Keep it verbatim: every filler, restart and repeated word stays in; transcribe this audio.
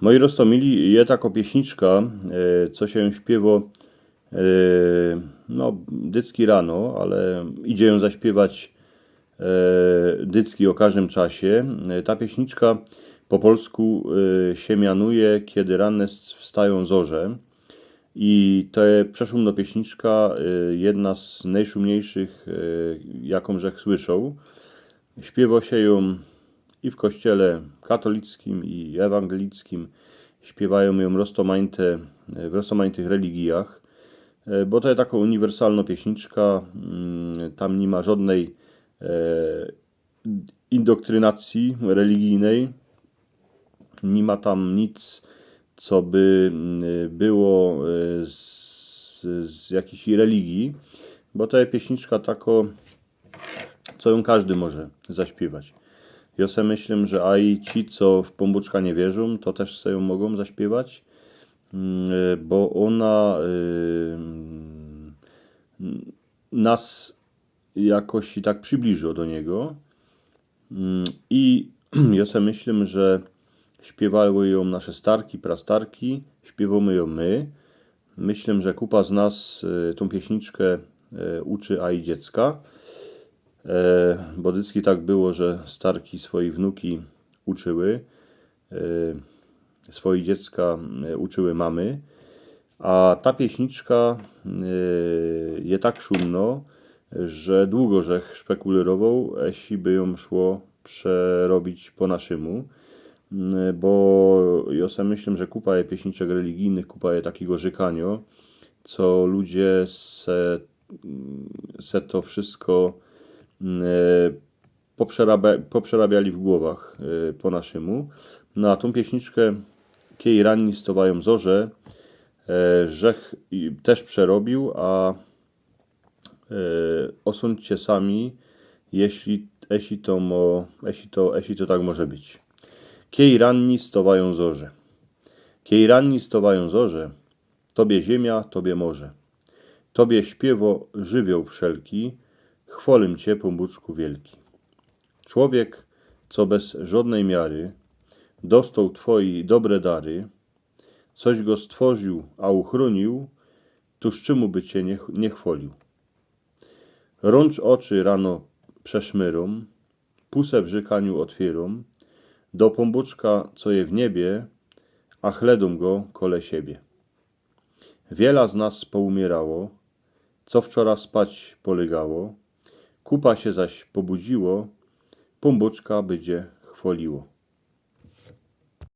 Moi roztōmili, je tako pieśniczka, e, co sie śpiywo, e, no, dycki rano, ale idzie jōm zaśpiywać, e, dycki ô kożdym czasie. E, ta pieśniczka po polsku, e, sie mianuje „Kiedy ranne s-, wstają zorze”. I to je przeszumno pieśniczka, e, jedna z nojszumniejszych, e, jakōm żech słyszoł. Śpiywo sie jōm i w kościele katolickim, i ewangelickim. Śpiywajōm jōm roztōmajte, w roztōmajtych religijach, e, bo to je tako uniwersalno pieśniczka, mm, tam ni ma żodnej, e, indoktrynacji religijnej, ni ma tam nic, co by, mm, było, e, z, z jakiejś religii, bo to je pieśniczka tako, co jōm kożdy może zaśpiywać. Jŏ se myślã, że aj ci, co w Pōnbōczka niy wierzōm, to tyż se jōm mogōm zaśpiywać, mm, e, bo ôna, e, mm, nas jakoś i tak przibliżŏ do Niego. Mm, i jŏ se myślã, że śpiywały jōm nasze starki, prastarki, śpiywōmy jōm my. Myślã, że kupa z nas, e, tōm pieśniczkã, e, uczy aj dziecka. E, bo dycki tak było, że starki swojij wnuki uczyły, e, swojij dziecka, e, uczyły mamy. A ta pieśniczka, e, je tak szumno, że dugo żech szpekulyrowoł, jeśli by jōm szło przerobić po naszymu. Mm, bo jŏ se myślã, że kupa je pieśniczek religijnych, kupa je takigo rzykaniŏ, co ludzie se, mm, se to wszystko, mm, e, poprzerabia-, poprzerabiali w głowach, e, po naszymu. No a tōm pieśniczkã „Kiej ranni stŏwajōm zorze”, e, żech i, tyż przerobił, a, e, ôsōndźcie sami, jeśli, jeśli to mo-, jeśli to, jeśli to tak może być. „Kiej ranni stŏwajōm zorze. Kiej ranni stŏwajōm zorze, tobie ziymia, tobie morze. Tobie śpiywŏ żywioł wszelki, chwŏlym cie, Pōnbōczku wielki. Człowiek, co bez żŏdnyj miary dostoł twojij dobre dary, coś go stworził, a uchrōnił, tōż czymu by cie niy ch-, niy chwŏlił? Rōncz ôczy rano przeszmyrōm, pōsã w rzykaniu ôtwiyrōm do Pōnbōczka, co je w niebie, a chledōm go kole siebie. Wiela z nas poumierało, co wczora spać polygało, kupa sie zaś pobudziło, Pōnbōczka bydzie chwŏliło”.